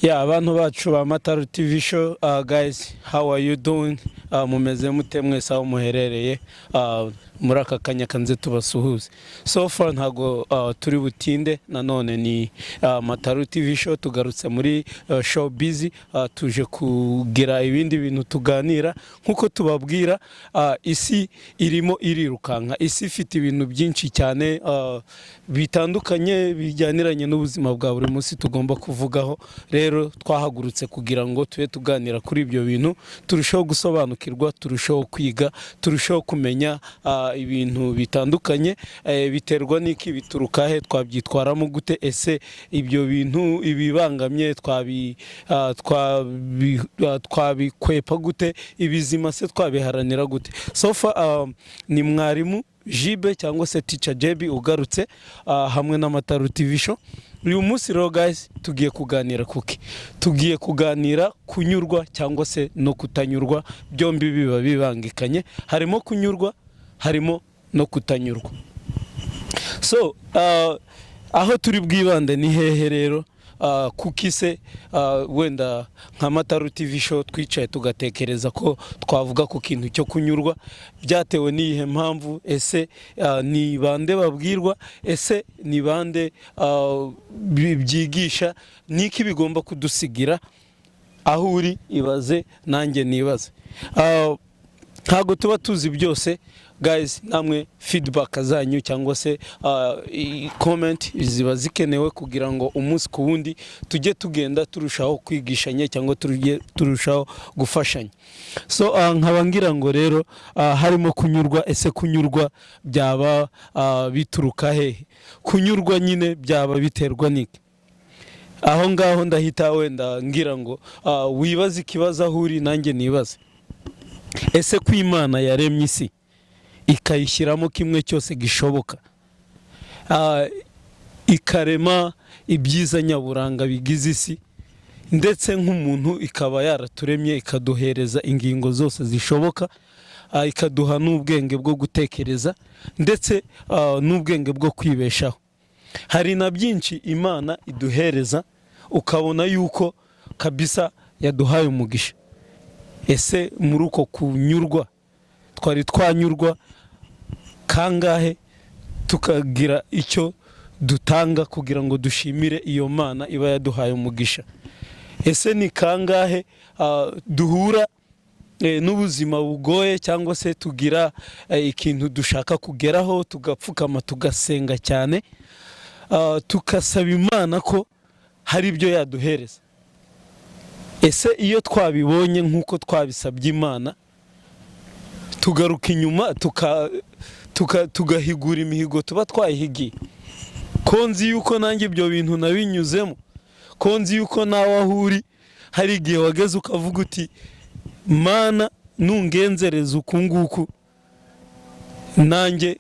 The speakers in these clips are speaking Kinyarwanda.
Yeah, abantu bacu ba Mataru TV show, guys, how are you doing? Mumeze mute mwese aho muherereye? Muri aka kanya kanze tubasuhuze. So far ntago turi butinde. Nanone ni Mataru TV show, tugarutse muri show busy, tuje kugira ibindi bintu tuganira. Nkuko tubabwira, isi irimo irirukanka, isi ifite ibintu byinshi cyane bitandukanye bijyaniranye n'ubuzima bwa buri munsi tugomba kuvugaho. Rero twahagurutse kugira ngo tube tuganira kuri ibyo bintu, turusheho gusobanukirwa, turusheho kwiga, turusheho kumenya ibintu bitandukanye. Biterwa n'iki? Bituruka he? Twabyitwaramo gute? Ese ibyo bintu ibibangamye twabikwepa gute? Ibizima se twabiharanira gute? So far ni mwarimu Jibe cyangwa se Teacher Jebi ugarutse hamwe na Mataru TV show. Uyu munsi rero, guys, tugiye kuganira kuki? Tugiye kuganira kunyurwa cyangwa se no kutanyurwa. Byombi biba bibangikanye, harimo kunyurwa, harimo no kutanyurwa. So aho turi bwibande ni hehe rero? Kuki se wenda nka Mataru TV show twicaye tugatekereza ko twavuga ku kintu cyo kunyurwa? Byatewe n'iyihe mpamvu? Ese ni bande babwirwa? Ese ni bande byigisha? Niki bigomba kudusigira? Aho uri ibaze, nanjye nibaze. Ntabwo tuba tuzi byose, guys. Namwe feedback zanyu cyangwa se comment ziba zikenewe kugira ngo umunsi ku wundi tujye tugenda turushaho kwigishanya cyangwa tujye turushaho gufashanya. So nkaba ngira ngo rero harimo kunyurwa. Ese kunyurwa byaba bituruka hehe? Kunyurwa nyine byaba biterwa n'iki? Aho ngaho ndahita wenda ngira ngo wibaze ikibazo aho uri, nanjye nibaze. Ese ko Imana yaremye isi ikayishyiramo kimwe cyose gishoboka, ikarema ibyiza nyaburanga bigize isi, ndetse nk'umuntu ikaba yaraturemye ikaduhereza ingingo zose zishoboka, ikaduha n'ubwenge bwo gutekereza, ndetse n'ubwenge bwo kwibeshaho, hari na byinshi Imana iduhereza ukabona yuko kabisa yaduhaye umugisha, ese muri uko kunyurwa twari twanyurwa kangahe tukagira icyo dutanga kugira ngo dushimire iyo Mana iba yaduhaye umugisha? Ese ni kangahe duhura n'ubuzima bugoye cyangwa se tugira ikintu dushaka kugeraho, tugapfukama, tugasenga cyane, tugasaba Imana ko hari ibyo yaduhereza? Ese iyo twabibonye nk'uko twabisabye Imana, tugaruka inyuma tugahigura imihigo tuba twayihigiye? Ko nzi yuko nanjye ibyo bintu nabinyuzemo, ko nzi yuko nawe aho uri hari igihe wageze ukavuga uti: "Mana, nungenzereza uku nguku, nanjye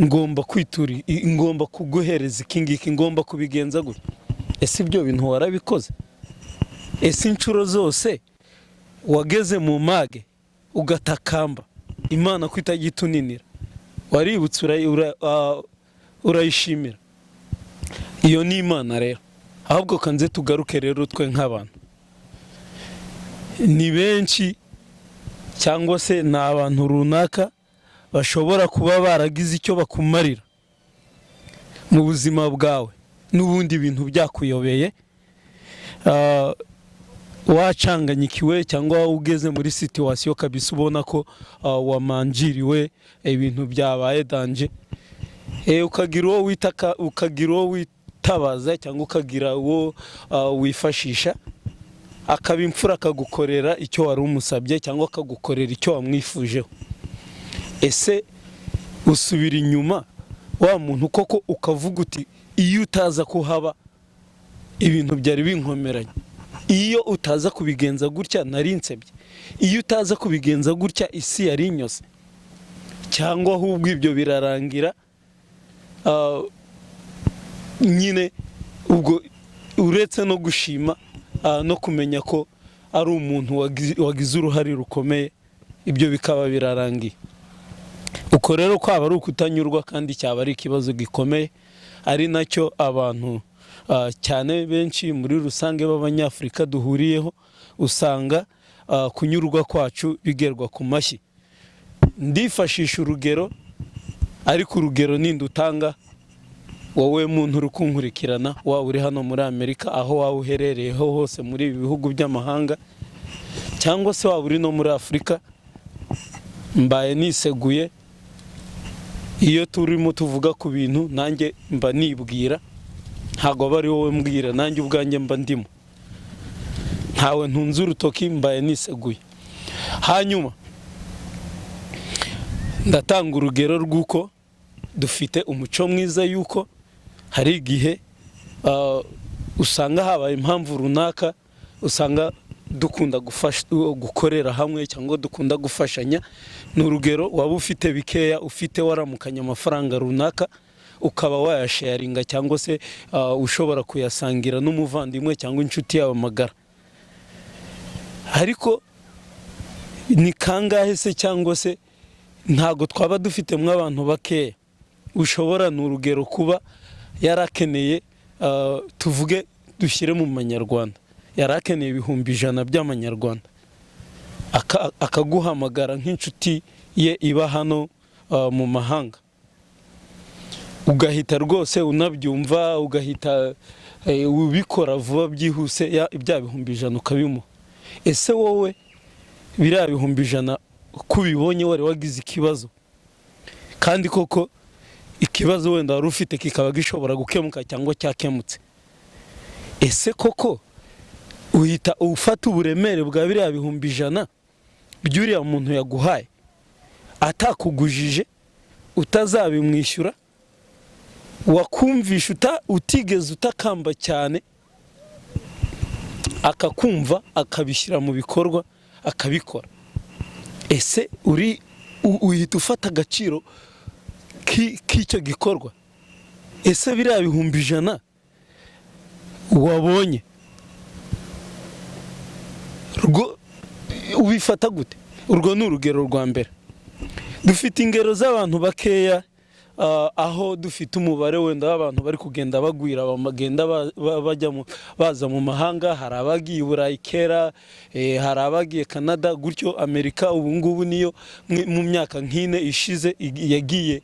ngomba kwitura, ngomba kuguhereza iki ngiki, ngomba kubigenza gutya." Ese ibyo bintu warabikoze? Ese inshuro zose wageze mu mage ugatakamba Imana ko itajya ituninira, waributse urayishimira? Iyo ni Imana rero. Ahubwo kanze tugaruke rero twe nk'abantu. Ni benshi cyangwa se ni abantu runaka bashobora kuba baragize icyo bakumarira mu buzima bwawe, n'ubundi bintu byakuyobeye, wacanganyikiwe cyangwa ugeze muri situation kabisa ubona ko wamanjiriwe, ibintu byabaye danger, ukagira uwo witaka, ukagira uwo witabaza cyangwa ukagira uwo wifashisha, akaba imfura, akagukorera icyo wari umusabye cyangwa akagukorera icyo wamwifujeho. Ese usubira inyuma wa muntu koko ukavuga uti: "Iyo utaza kuhaba ibintu byari binkomeranye, iyo utaza kubigenza gutya nari nsebye, iyo utaza kubigenza gutya isi yari inyose"? Cyangwa ahubwo ibyo birarangira nyine ubwo uretse no gushima no kumenya ko ari umuntu wagize uruhare rukomeye, ibyo bikaba birarangiye uko? Rero kwaba ari ukutanyurwa, kandi cyaba ari ikibazo gikomeye, ari nacyo abantu cyane benshi muri rusange b'Abanyafurika duhuriyeho, usanga kunyurwa kwacu bigerwa ku mashyi. Ndifashisha urugero, ariko urugero ninde utanga? Wowe muntu uri kunkurikirana, waba uri hano muri Amerika, aho waba uherereyeho hose muri ibi bihugu by'amahanga, cyangwa se waba uri no muri Afurika, mbaye niseguye. Iyo turimo tuvuga ku bintu, nanjye mba nibwira, ntabwo aba ari wowe mbwira, nanjye ubwanjye mba ndimo, ntawe ntunze urutoki, mbaye niseguye. Hanyuma ndatanga urugero rw'uko dufite umuco mwiza, y'uko hari igihe usanga habaye impamvu runaka, usanga dukunda gukorera hamwe cyangwa dukunda gufashanya. Ni urugero, waba ufite bikeya ufite, waramukanya amafaranga runaka, ukaba wayasharinga cyangwa se ushobora kuyasangira n'umuvandimwe cyangwa inshuti yawe magara. Ariko ni kangahe se, cyangwa se ntabwo twaba dufitemo abantu bakeya ushobora, ni urugero, kuba yarakeneye, tuvuge dushyire mu manyarwanda, yari akeneye 100,000 by'amanyarwanda, akaguhamagara nk'inshuti ye iba hano mu mahanga, ugahita rwose unabyumva, ugahita ubikora vuba byihuse, bya 100,000 ukabimuha. Ese wowe biriya 100,000 ko ubibonye wari wagize ikibazo, kandi koko ikibazo wenda wari ufite kikaba gishobora gukemuka cyangwa cyakemutse, ese koko uhita ufata uburemere bwa biriya 100,000 by'uriya muntu yaguhaye atakugujije, utazabimwishyura, wakumvisha utigeze utakamba cyane, akakumva, akabishyira mu bikorwa, akabikora? Ese uri uhita ufata agaciro k'icyo gikorwa? Ese biriya 100,000 wabonye rwo ubifata gute? Urwo ni urugero rwa mbere. Dufite ingero z'abantu bakeya, aho dufite umubare wenda w'abantu bari kugenda bagwira, bagenda bajya baza mu mahanga. Hari abagiye i Burayi kera, hari abagiye Canada gutyo, Amerika ubu ngubu niyo mu myaka nk'ine ishize yagiye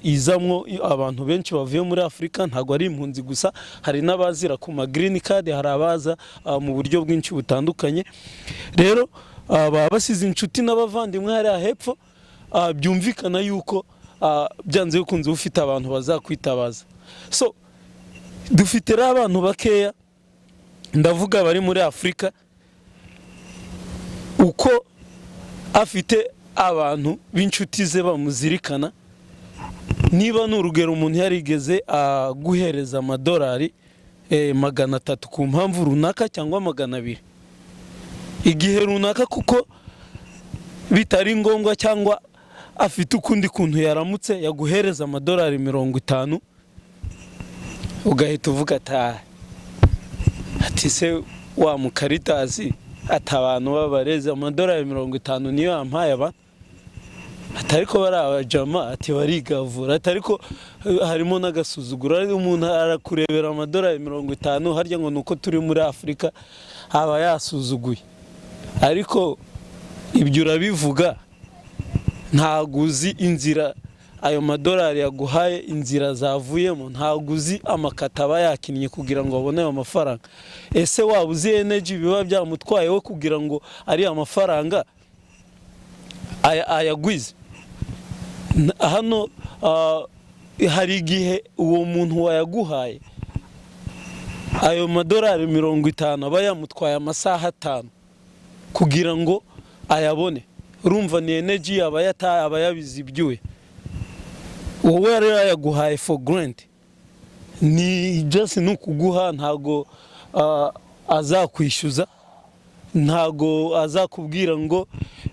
izamwo abantu benshi bavuye muri Afurika. Ntabwo ari impunzi gusa, hari n'abazira ku ma green card, hari abaza mu buryo bwinshi butandukanye. Rero baba basize inshuti n'abavandimwe hariya hepfo. Byumvikana yuko byanze bikunze uba ufite abantu bazakwitabaza. So dufite rero abantu bakeya, ndavuga bari muri Afurika, uko afite abantu b'inshuti ze bamuzirikana. Niba ni urugero umuntu yarigeze aguhereza amadolari 300 ku mpamvu runaka cyangwa 200 igihe runaka, kuko bitari ngombwa cyangwa afite ukundi kuntu yaramutse, yaguhereza amadolari 50, ugahita uvuga ati: "Ah, ati se wa mukaritasi, ati abantu b'abarezi amadolari 50 niyo yampaye aba, ati ariko bari abajama, ati barigavura, ati ariko harimo n'agasuzuguro, ariko umuntu arakurebera amadolari 50, harya ngo ni uko turi muri Afurika, aba yasuzuguye." Ariko ibyo urabivuga, ntabwo uzi inzira ayo madolari yaguhaye, inzira zavuyemo, ntabwo uzi amakata aba yakinnye kugira ngo abone ayo mafaranga. Ese waba uzi energy biba byamutwaye we kugira ngo ariya mafaranga ayagwize? Hano hari igihe uwo muntu wayaguhaye ayo madolari 50 aba yamutwaye amasaha 5 kugira ngo ayabone. Urumva ni energy aba yataye, aba yabize ibyuya. Wowe rero yaguhaye for granted, ni just ni ukuguha, ntago azakwishyuza, ntago azakubwira ngo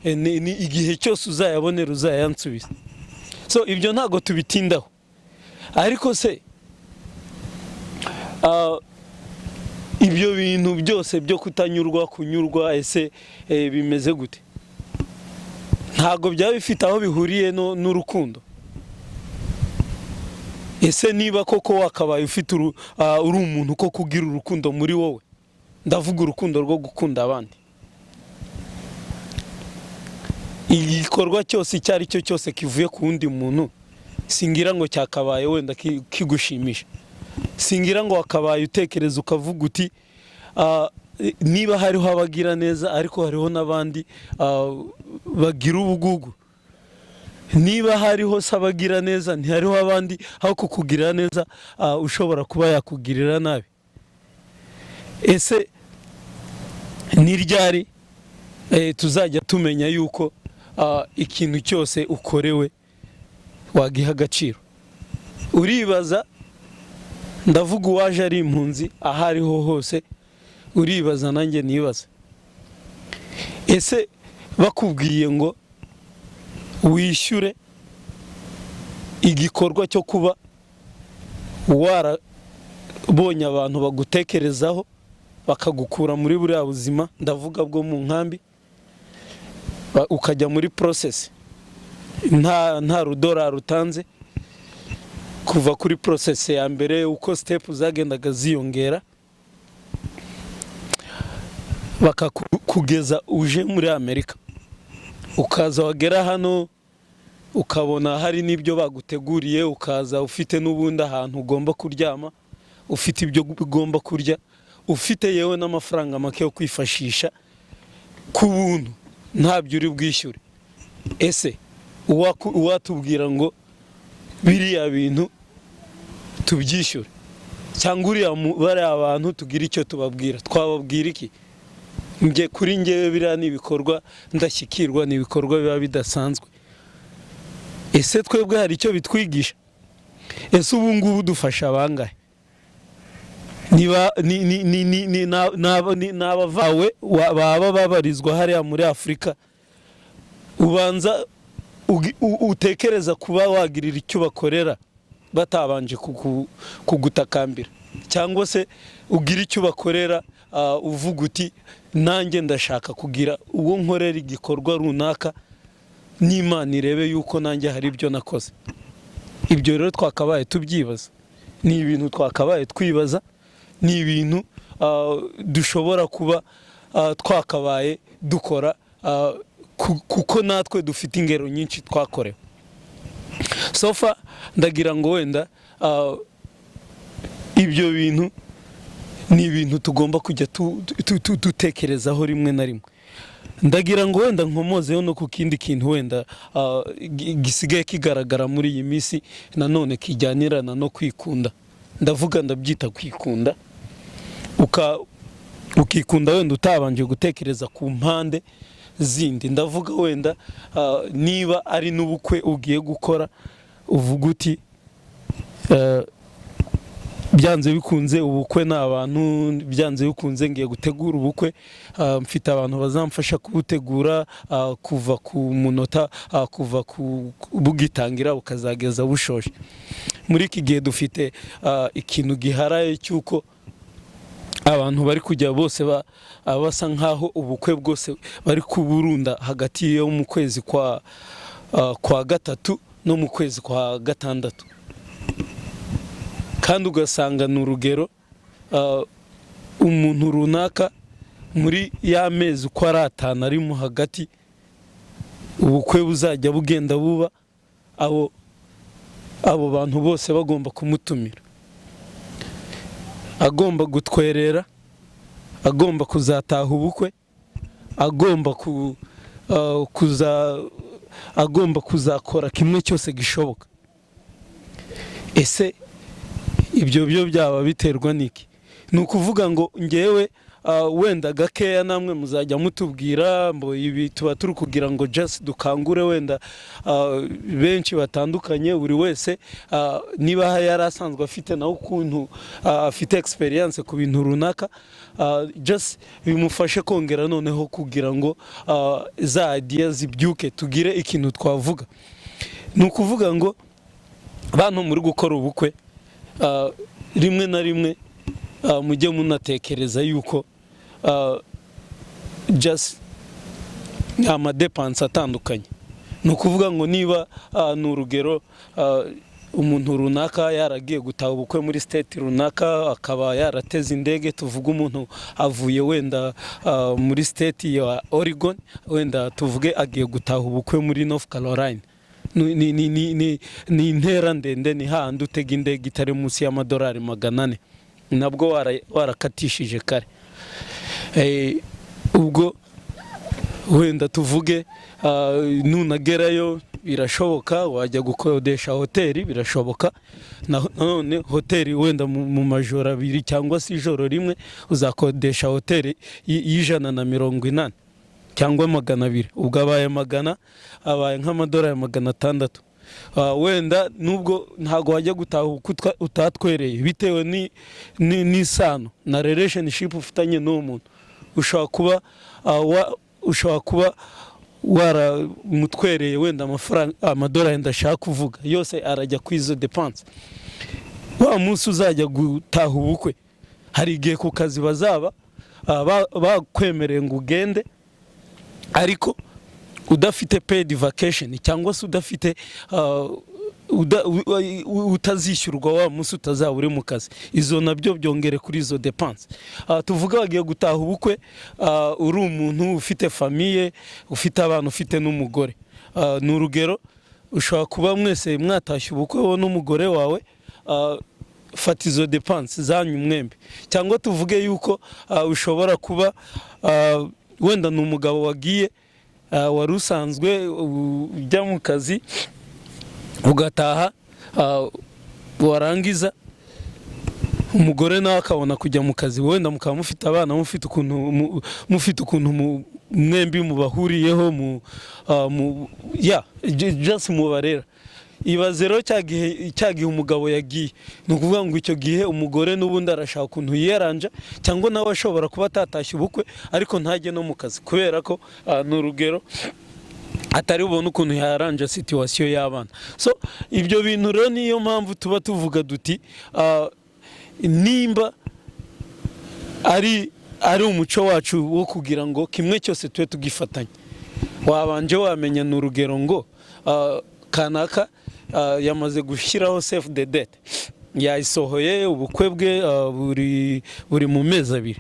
ni igihe cyose uzayabonera uzayansubiza. So ibyo ntago tubitindaho. Ariko se ibyo bintu byose byo kutanyurwa, kunyurwa, ese bimeze gute? Ntago byaba bifite aho bihuriye n'urukundo? Ese niba koko wakabaye ufite uri umuntu ko kugira urukundo muri wowe, ndavuga urukundo rwo gukunda abandi, igikorwa cyose icyo ari cyo cyose kivuye ku wundi muntu, singira ngo cyakabaye wenda kigushimisha, singira ngo wakabaye utekereza ukavuga uti: "Niba hariho abagira neza, ariko hariho n'abandi bagira ubugugu. Niba hariho se abagira neza, ntihariho abandi aho kukugirira neza ushobora kuba yakugirira nabi?" Ese ni ryari tuzajya tumenya yuko ikintu cyose ukorewe wagiha agaciro? Uribaza, ndavuga uwaje ari impunzi aho ariho hose, uribaza, nanjye nibaza: ese bakubwiye ngo wishyure igikorwa cyo kuba warabonye abantu bagutekerezaho, bakagukura muri buriya buzima, ndavuga bwo mu nkambi, ukajya muri process nta rudorari utanze, kuva kuri process ya mbere, uko step zagendaga ziyongera, bakakugeza uje muri Amerika, ukaza, wagera hano ukabona hari n'ibyo baguteguriye, ukaza ufite n'ubundi ahantu ugomba kuryama, ufite ibyo ugomba kurya, ufite yewe n'amafaranga make yo kwifashisha ku buntu, ntabyo uri bwishyure, ese uwatubwira ngo biriya bintu tubyishyure, cyangwa uriya bariya bantu tugire icyo tubabwira, twababwira iki? Njye, kuri njyewe, biriya ni ibikorwa ndashyikirwa, ni ibikorwa biba bidasanzwe. Ese twebwe hari icyo bitwigisha? Ese ubu ngubu dufasha bangahe? Niba ni ni abavawe baba babarizwa hariya muri Afurika, ubanza utekereza kuba wagirira icyo bakorera batabanje kugutakambira, cyangwa se ugira icyo ubakorera uvuga uti: "Nanjye ndashaka kugira uwo nkorera igikorwa runaka, n'Imana irebe yuko nanjye hari ibyo nakoze"? Ibyo rero twakabaye tubyibaza, ni ibintu twakabaye twibaza, ni ibintu dushobora kuba twakabaye dukora, kuko natwe dufite ingero nyinshi twakorewe. So far ndagira ngo wenda ibyo bintu ni ibintu tugomba kujya dutekerezaho rimwe na rimwe. Ndagira ngo wenda nkomozeho no ku kindi kintu wenda gisigaye kigaragara muri iyi minsi nanone, kijyanirana no kwikunda. Ndavuga, ndabyita kwikunda, ukikunda wenda utabanje gutekereza ku mpande zindi. Ndavuga wenda niba ari n'ubukwe ugiye gukora, uvuga uti: "Byanze bikunze ubukwe ni abantu, byanze bikunze ngiye gutegura ubukwe, mfite abantu bazamfasha kubutegura kuva ku munota kuva ku bugitangira bukazageza bushoje." Muri iki gihe dufite ikintu giharaye cy'uko abantu bari kujya bose basa nkaho ubukwe bwose bari kuburunda hagati yo mu kwezi kwa gatatu no mu kwezi kwa gatandatu, kandi ugasanga ni urugero umuntu runaka muri ya mezi uko ari 5 arimo hagati ubukwe buzajya bugenda buba, abo bantu bose bagomba kumutumira, agomba gutwerera, agomba kuzataha ubukwe, agomba agomba kuzakora kimwe cyose gishoboka. Ese ibyo byo byaba biterwa n'iki? Ni ukuvuga ngo ngewe wenda gakeya namwe muzajya mutubwira ngo ibi tuba turi kugira ngo just dukangure wenda benshi batandukanye, buri wese niba yari asanzwe afite nawe ukuntu afite experience ku bintu runaka, just bimufashe kongera noneho kugira ngo za idea zibyuke, tugire ikintu twavuga. Ni ukuvuga ngo bantu muri gukora ubukwe, rimwe na rimwe mujye munatekereza yuko just amadépenses atandukanye. Ni ukuvuga ngo niba ni urugero umuntu runaka yaragiye gutaha ubukwe muri state runaka, akaba yarateze indege, tuvuge umuntu avuye wenda muri state ya Oregon, wenda tuvuge agiye gutaha ubukwe muri North Carolina, ni intera ndende, ni hahandi utega indege itari munsi y'amadolari 400, nabwo warakatishije kare. Ubwo wenda tuvuge nunagerayo, birashoboka wajya gukodesha hoteli, birashoboka none hoteli wenda mu majoro 2 cyangwa se ijoro rimwe uzakodesha hoteli y'180 cyangwa 200, ubwo abaye magana, abaye nk'amadolari 600. Wenda nubwo ntabwo wajya gutaha uko utatwereye, bitewe n'isano na relationship ufitanye n'uwo muntu, ushobora kuba waramutwereye wenda amafaranga, amadolari ndashaka kuvuga yose arajya kuri izo dépenses. Wa munsi uzajya gutaha ubukwe, hari igihe ku kazi bazaba bakwemereye ngo ugende, ariko udafite paid vacation cyangwa se udafite utazishyurwa wa munsi utazaba uri mu kazi. Izo nabyo byongere kuri izo dépenses. Tuvuge wagiye gutaha ubukwe, uri umuntu ufite famille, ufite abana, ufite n'umugore. Ni urugero, ushobora kuba mwese mwatashye ubukwe, wowe n'umugore wawe. Fata izo dépenses zanyu mwembi. Cyangwa tuvuge yuko ushobora kuba wenda ni umugabo wagiye, wari usanzwe ujya mu kazi ugataha, warangiza umugore nawe akabona kujya mu kazi, wenda mukaba mufite abana, mufite ukuntu mwembi mubahuriyeho mu ya just mubarera. Ibaze rero cya gihe umugabo yagiye, ni ukuvuga ngo icyo gihe umugore n'ubundi arashaka ukuntu yiyaranja, cyangwa nawe ashobora kuba atatashye ubukwe ariko ntajye no mu kazi, kubera ko ni urugero atari bubone ukuntu yaranja situation y'abana. So ibyo bintu rero niyo mpamvu tuba tuvuga duti nimba ari umuco wacu wo kugira ngo kimwe cyose tube tugifatanya, wabanje wamenya, ni urugero ngo kanaka yamaze gushyiraho save the date, yayisohoye, ubukwe bwe buri mu mezi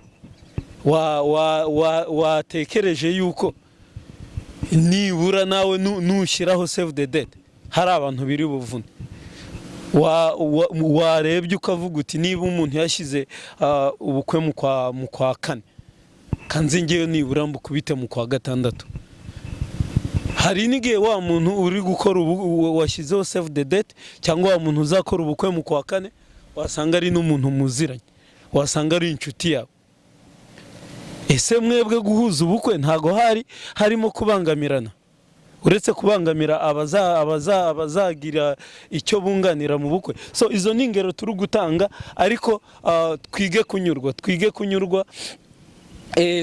2, watekereje yuko nibura nawe nushyiraho save the date hari abantu biri buvune? Warebye ukavuga uti niba umuntu yashyize ubukwe mu kwa kane, kanze ngewe nibura mbukubite mu kwa gatandatu. Hari n'igihe wa muntu uri gukora ubu washyizeho save the date, cyangwa wa muntu uzakora ubukwe mu kwa kane, wasanga ari n'umuntu muziranye, wasanga ari inshuti yawe. Ese mwebwe guhuza ubukwe ntago hari harimo kubangamirana, uretse kubangamira abazagira icyo bunganira mu bukwe? So izo ni ingero turi gutanga, ariko twige kunyurwa, twige kunyurwa.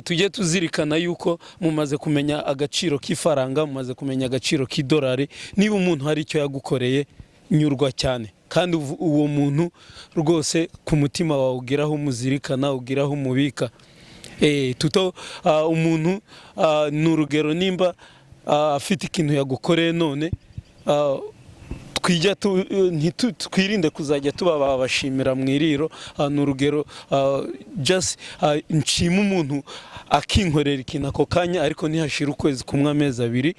Tujye tuzirikana yuko mumaze kumenya agaciro k'ifaranga, mumaze kumenya agaciro k'idolari. Niba umuntu hari icyo yagukoreye, nyurwa cyane, kandi uwo muntu rwose ku mutima wawe ugiraho umuzirikana, ugiraho umubika. Tuto umuntu ni urugero nimba afite ikintu yagukoreye none, twirinde kuzajya tuba babashimira mu iriro. Ni urugero, just nshima umuntu akinkorera ikintu ako kanya, ariko ntihashira ukwezi kumwe, amezi 2,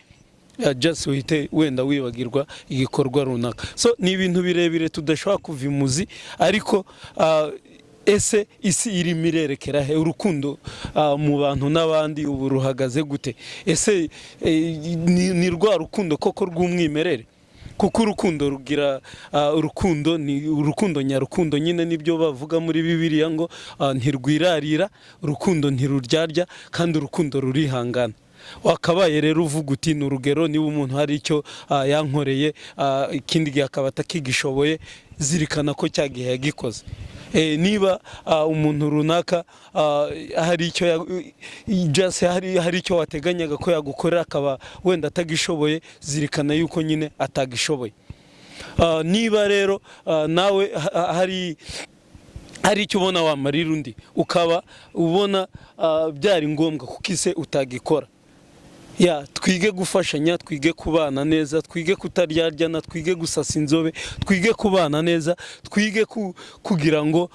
just uhite wenda wibagirwa igikorwa runaka. So ni ibintu birebire tudashobora kuva imuzi, ariko ese isi irimo irerekera he? Urukundo mu bantu n'abandi ubu ruhagaze gute? Ese ni rwa rukundo koko rw'umwimerere? Kuko urukundo rugira urukundo ni urukundo nyarukundo nyine, nibyo bavuga muri Bibiliya ngo ntirwirarira, urukundo ntiruryarya, kandi urukundo rurihangana. Wakabaye rero uvuga uti ni urugero niba umuntu hari icyo yankoreye, ikindi gihe akaba atakigishoboye, zirikana ko cya gihe yagikoze. Niba umuntu runaka hari icyo just hari icyo wateganyaga ko yagukorera, akaba wenda atagishoboye, zirikana yuko nyine atagishoboye. Niba rero nawe hari icyo ubona wamarira undi, ukaba ubona byari ngombwa, kuko ise utagikora? Ya, twige gufashanya, twige kubana neza, twige kutaryaryana, twige gusasa inzobe, twige kubana neza, twige kugira ngo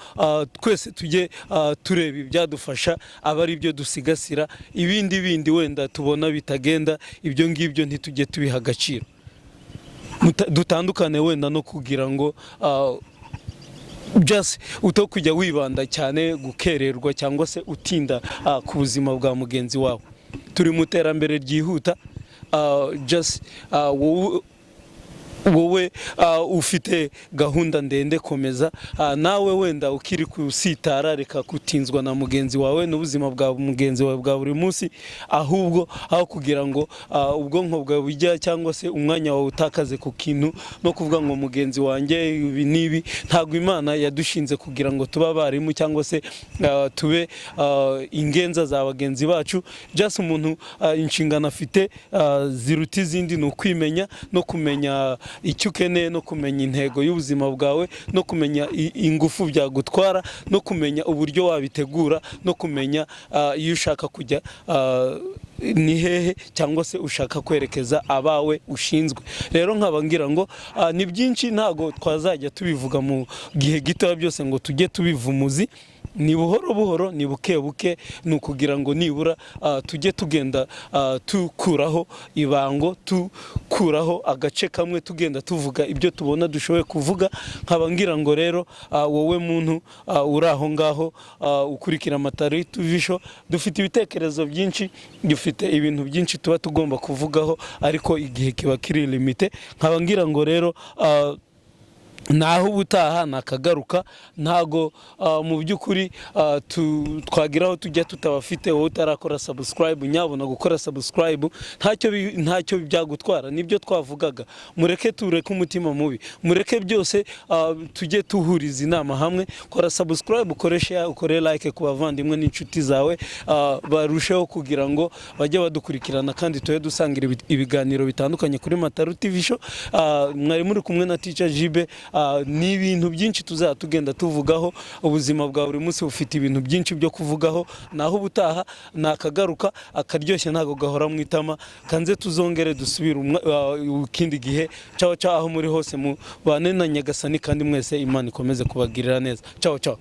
twese tujye tureba ibyadufasha aba ari byo dusigasira. Ibindi bindi wenda tubona bitagenda, ibyo ngibyo ntitujye tubiha agaciro. Dutandukane wenda no kugira ngo just uto kujya wibanda cyane gukererwa cyangwa se utinda ku buzima bwa mugenzi wawe. Turi mu iterambere ryihuta. Just wowe ufite gahunda ndende, komeza. Nawe wenda ukiri kusitara, reka gutinzwa na mugenzi wawe n'ubuzima bwa mugenzi wawe bwa buri munsi. Ahubwo aho kugira ngo ubwonko bwawe bujya cyangwa se umwanya wawe utakaze ku kintu no kuvuga ngo mugenzi wanjye ibi n'ibi, ntabwo Imana yadushinze kugira ngo tube abarimu cyangwa se tube ingenza za bagenzi bacu. Just umuntu inshingano afite ziruta izindi ni ukwimenya no kumenya icyo ukeneye, no kumenya intego y'ubuzima bwawe, no kumenya ingufu byagutwara, no kumenya uburyo wabitegura, no kumenya iyo ushaka kujya ni hehe cyangwa se ushaka kwerekeza abawe ushinzwe. Rero nkaba ngira ngo ni byinshi, ntabwo twazajya tubivuga mu gihe gitoya byose ngo tujye tubivumuzi. Ni buhoro buhoro, ni buke buke, ni ukugira ngo nibura tujye tugenda tukuraho ibango, tukuraho agace kamwe, tugenda tuvuga ibyo tubona dushoboye kuvuga. Nkaba ngira ngo rero wowe muntu uri aho ngaho ukurikira Amatari TV Show, dufite ibitekerezo byinshi, dufite ibintu byinshi tuba tugomba kuvugaho, ariko igihe kiba kiri limité. Nkaba ngira ngo rero naho ubutaha nakagaruka. Ntago mu by'ukuri twagira aho tujya tutabafite. Wowe utarakora subscribe, nyabona gukora subscribe, ntacyo byagutwara. Nibyo twavugaga, mureke tureke umutima mubi, mureke byose tujye tuhuriza inama hamwe. Kora subscribe, ukore share, ukore like ku bavandimwe n'inshuti zawe, barusheho kugira ngo bajye badukurikirana kandi tube dusangira ibiganiro bitandukanye kuri Mataru TV Show. Mwari muri kumwe na Teacher Jibe. Ni ibintu byinshi tuzajya tugenda tuvugaho. Ubuzima bwa buri munsi bufite ibintu byinshi byo kuvugaho. Naho ubutaha nakagaruka. Akaryoshye ntabwo gahora mu itama. Kanze tuzongere dusubire ikindi gihe. Ciao ciao, aho muri hose mubane na Nyagasani, kandi mwese Imana ikomeze kubagirira neza. Ciao ciao.